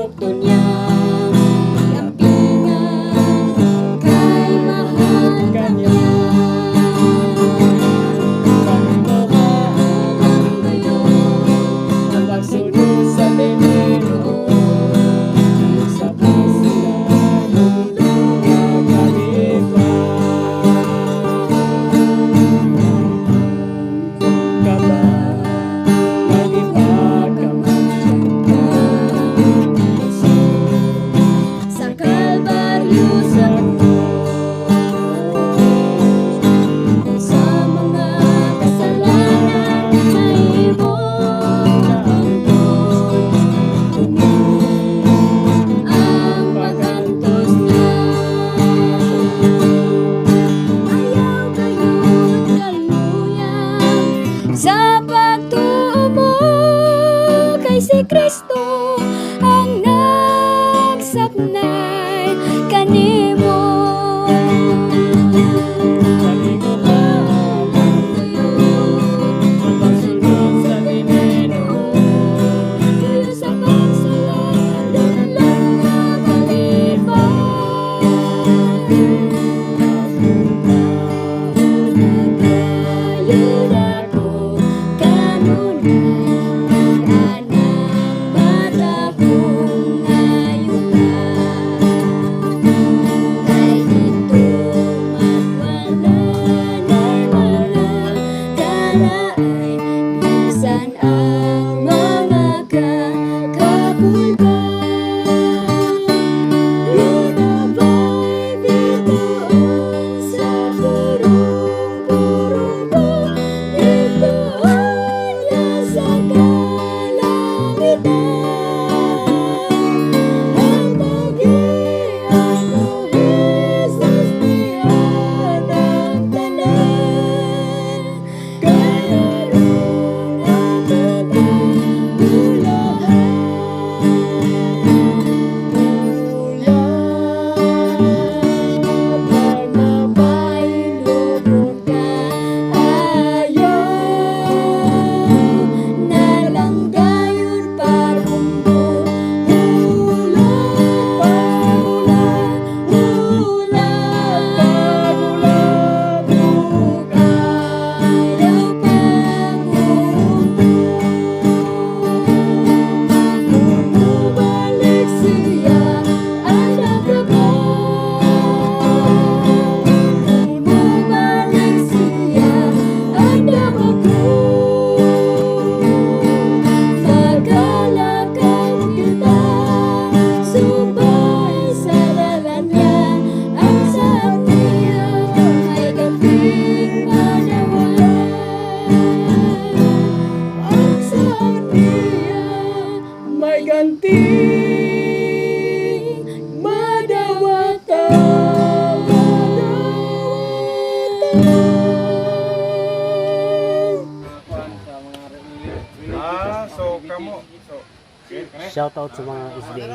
Pagpugto niya, Ampingan, kay mahal ka niya. Kalingkuhan ang pagsunod sa tinuod sa pagsunod na ka ba nagipakamatyan ka Sa Kalbaryo, sa krus, sa mga kasalanan na imong naangkon, ang pag-antos niya. Ayaw gayud kaluya sa pagtuo mo, kay si Kristo ang nagsapnay kanimo. Kalingkuhan ang pagsunod sa tinuod sa pagsala, lang na kalipay. Nagayod ako kanunay, anang matahong ayuta. Kay didto wala na'y mga kalaay, bisan ang mga kakapulba. Linabay bituon sa purong-purong ko, bituon niya sa kalangitan. Ang pag-iyak o Jesus niya ng tanan, kay aron kita bulahan. Pag Mapahinubog ka, ayaw na lang gayon parumbo. Hula, Pagula, hula, pagula, ayaw pang-umpo. Kung mubalik siya, andam ra ko. Kung mubalik siya, andam ako. Magalakaw kita, subay sa dalan niya. Ang saad niya may ganting madawat. Ang saad niya may ganting madawatan, madawatan. Ah, so kamo. So, Shout out sa mga SDA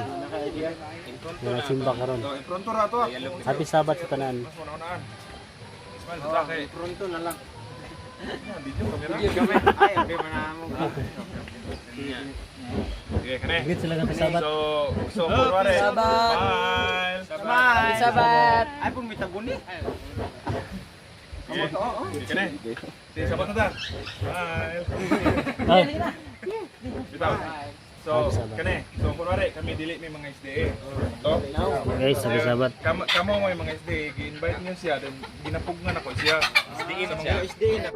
nga nasimba karon. So impronto ra to ah. Happy Sabbath sa tanan. Mas una-unaan. Ismail, sa kay Pronto na lang. Video kamera. Kami. Ay, okay man mo. Sige, kane. Greet sila happy Sabbath. So kunwari. Sabat. Smile. Smile. Sabat. Ay, pong mitaguni. Sige, sige, kane. Sige, sabot na ta. Smile. Ay, Bitaw. So, Happy Sabbath. kane. So, kunwari kami dili may mga SDA. To. Guys, happy Sabbath. Kamo kamo may mga SDA, gi-invite niyo siya, then ginapugngan ako siya. SDA na siya. SDA na.